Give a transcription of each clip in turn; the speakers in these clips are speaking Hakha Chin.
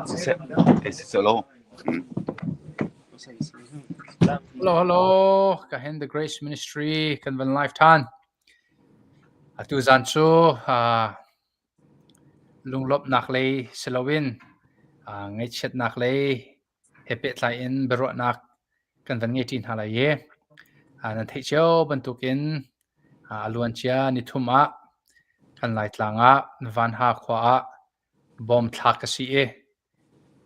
Siseh, ei siseh law. Hello, hello. Ka hin The Grace Ministry kan van live than. Atu zan cu uh, lunglawmhnak lei si loin uh, ngaihchiatnak lei he pehtlai in biaruahnak kan van ngei ṭi hna lai i uh, nan theih cio bantukin uh, a luancia nithum ah kan Laitlang ah Vanha khua ah bom thlak a si i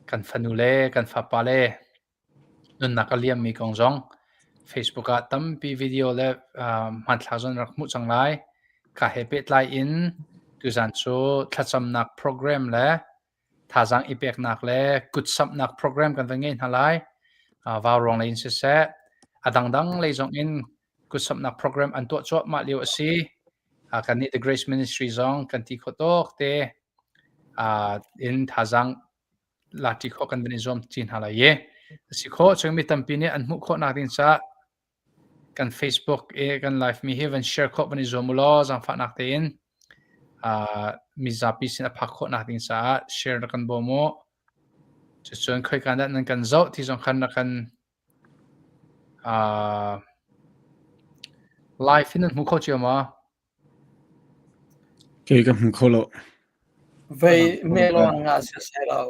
kan fanu le kan fapa le nunnak a liammi kong zong Facebook ah tampi video le hmanthlak zong rak hmuh cang lai. Kha he pehtlai in tuzan cu thlacamnak program le thazaang i peknak le kutsamhnak program kan va ngei hna lai. Vauruang lei in siseh, a dangdang lei zong in kutsamhnak program an tuah cuahmah lio a si. Kannih The Grace Ministry zong kan ti khawh tawk te in thazaang lati khawh kan van i zuam ti hna lai i a si khawh chung mi tampi nih an hmuh khawh nak ding caah kan Facebook i kan live mi hi van share khawh van i zuam u law zaangfahnak tein mizapi sin a phak khawh nak ding caah share rak kan bawm u. Cucun khoika dah nan kan zoh ti zong khan rak kan live in nan hmu kho cio maw? Kei ka hmu kho lo. Vei me lo nga si se lo.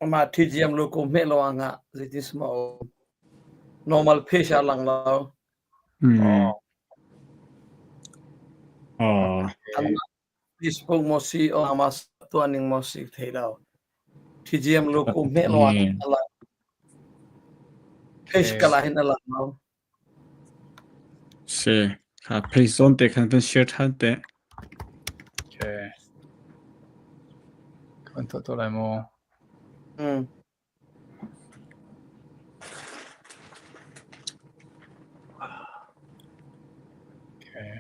Ama TGM lo ko me lo nga zeitis ma normal page a lang lo. Hmm. Oh. Facebook mo si o ama tuaning mo si thei lo. TGM lo ko me lo ala. Page kala hin ala lo. Si. Kha page zawn te khan van share ṭhan te. Okay. Kan tuah to lai maw? Mm. Okay.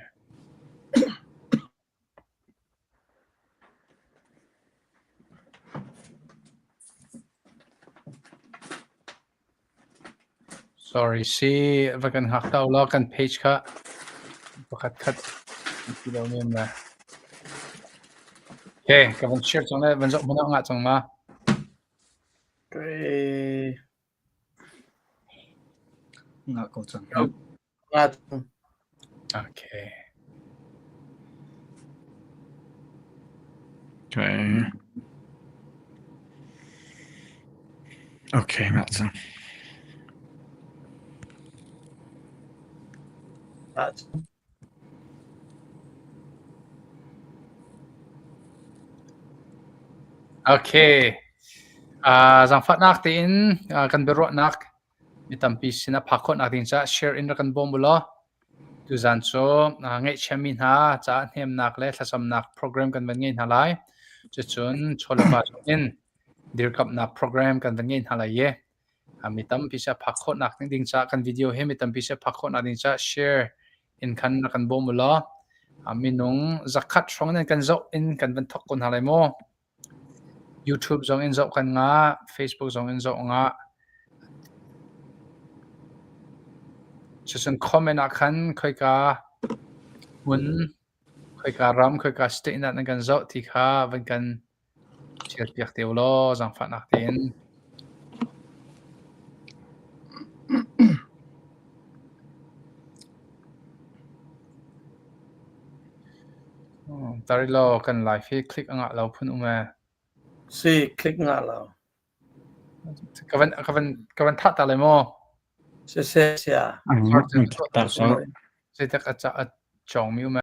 Sorry, si va kan hngak ta ulaw kan page kha pakhat khat ti lo men la. Okay, ka van share cang le van zoh hmanh ah ngah cang ma. Okay. Ngah ko cang. Ngah Okay. Okay. Okay, ngah cang. Ngah cang. Okay. Uh, zaangfahnak tein uh, kan biaruahnak Mi tampi sin a phak khawhnak ding caah share in rak kan bawm u law tuzaan cu ngaihchiami hna caah hnemnak le thlacamnak program kan van ngei hna lai. Cucun chawlepa in dirkamhnak program kan van ngei hna lai i mi tampi sin a phak khawhnak ding caah kan video hi mi tampi sin a phak khawhnak ding caah share in khan rak kan bawm u law minung zakhat hrawng nan kan zoh in kan van thawk ko hna lai mu. YouTube zong in zoh kan ngah, Facebook zong in zoh ngah. Cucun comment ah khan khoika hmun, khoika ram, khoika state dah nan kan zoh ti kha van kan share piak te ulaw zaangfahnak tein. Tari law kan live hi click a ngah lo phun um ee. Si, click ngah lo. Ka van ka van ka van thah ta lai maw? Siseh sia. Ta so. Zeitak a ca a cawng mi um ee.